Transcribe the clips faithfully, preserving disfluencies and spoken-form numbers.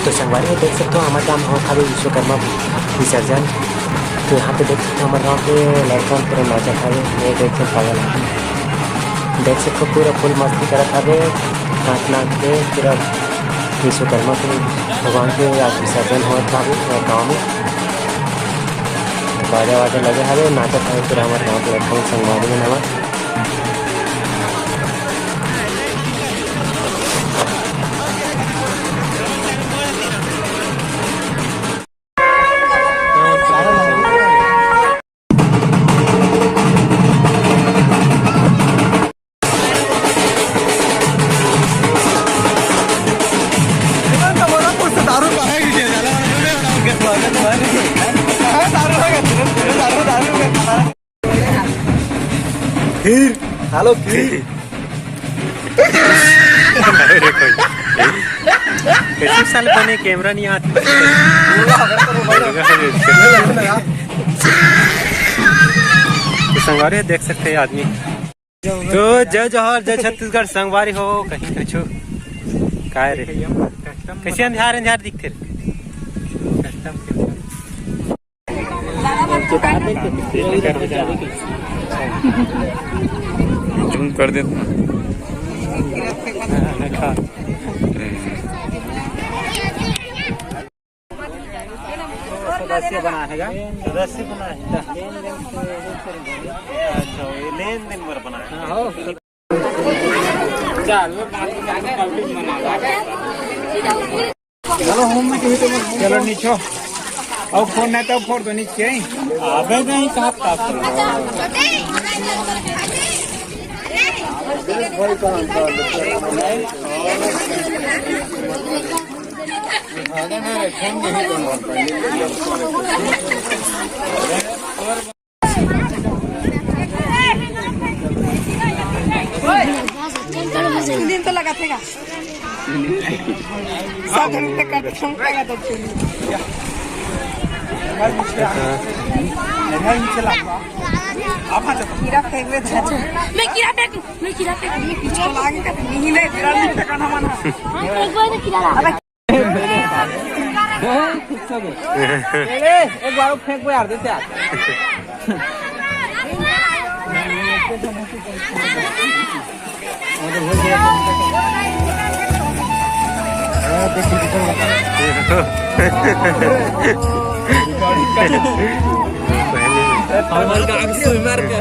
तो संगवारी हो, देख सकते हो, हमर गांव में होत हवे विश्वकर्मा विसर्जन। तो यहाँ पे देख सकते हो, हमर गांव के लड़का पूरा नाचत हवे, ये देख सकते हो, पागल है। देख सकते हो, पूरा फुल मस्ती करत हवे, नाच नाच के पूरा विश्वकर्मा के भगवान के आज विसर्जन होत हवे हमर गांव में। तो बाजा वाजा लगे हवे, नाचत हवे पूरा हमर गांव के लड़का मन, संगवारी मन हवे। फिर हेलो फिर। अरे कोई। कैसे साले बने, कैमरा नहीं आता। तो संगवारी देख सकते हैं आदमी। तो जय जोहार, जय छत्तीसगढ़ संगवारी हो, कहीं कछु। काय रे? कैसे अंधियार अंधियार दिखते रे? जूम कर देता। सदस्य बना है का? सदस्य बना है। अच्छा, ये लेन देन बर बना है। हाँ, हो। चलो, होम में कहीं तो मत। चलो, नीचे। अब फोन नहीं तो फोड़ दो नीचे। अबे नहीं, कहाँ था? दिन तो लगा थे का? सात रुपये का कम लगा था। कीड़ा फेंक दे। मैं कीड़ा फेंक, मैं कीड़ा फेंक, मैं कीड़ा लागे का? नहीं, नहीं, कीड़ा नहीं फेंकना मना। हाँ, फेंक दो, कीड़ा ला। अबे ए, एक बार फेंक को यार, देते यार। हमर गांव के स्विमर के।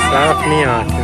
साफ नहीं आ।